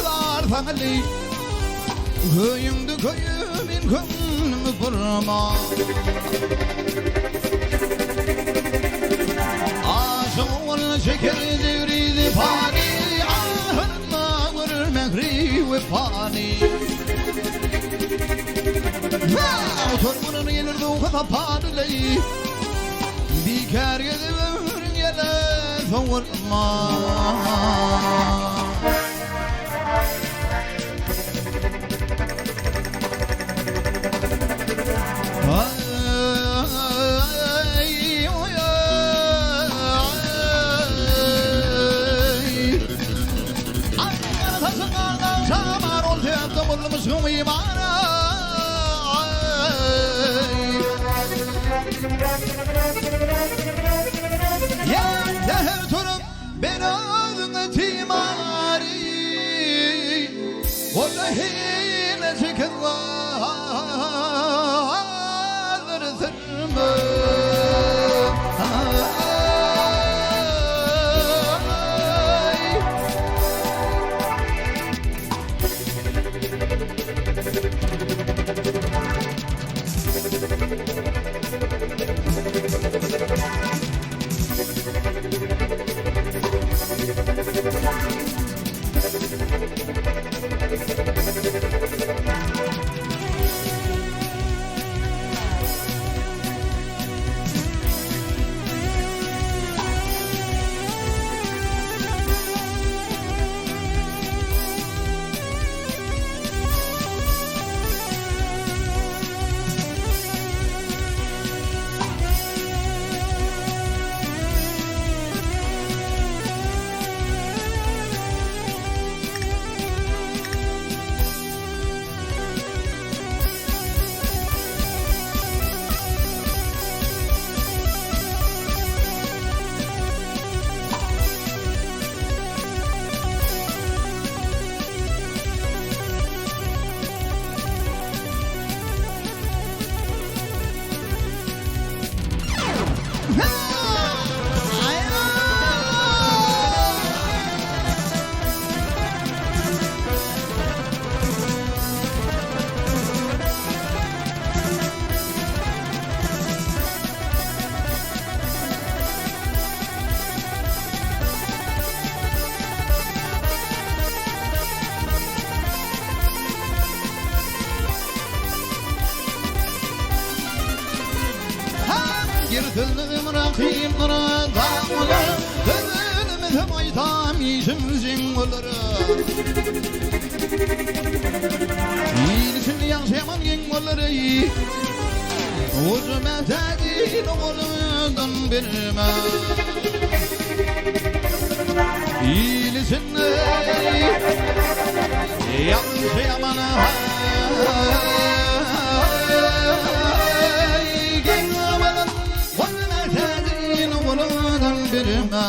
Zar saňa Köýüňde köýümin köňlümi burma. Aşyk ol çeker jebri jepany, Ahyrynda görür mähri wepany. Oturmanyn gelir ruhy sapany, Bikär gezip ömrüň ýele sowurma. Ben özüňe timary, Gola hile çekip galdyrsynmy? Ýer rakyplara daglar, Sözümizem aýtam işim jeň bolar. Il içinde ýagşy ýaman geň bolar eý. Goja Mätäjin oguldan berme. Il içinde ýagşy ýaman geň bolar. Goja Mätäjin oguldan berme.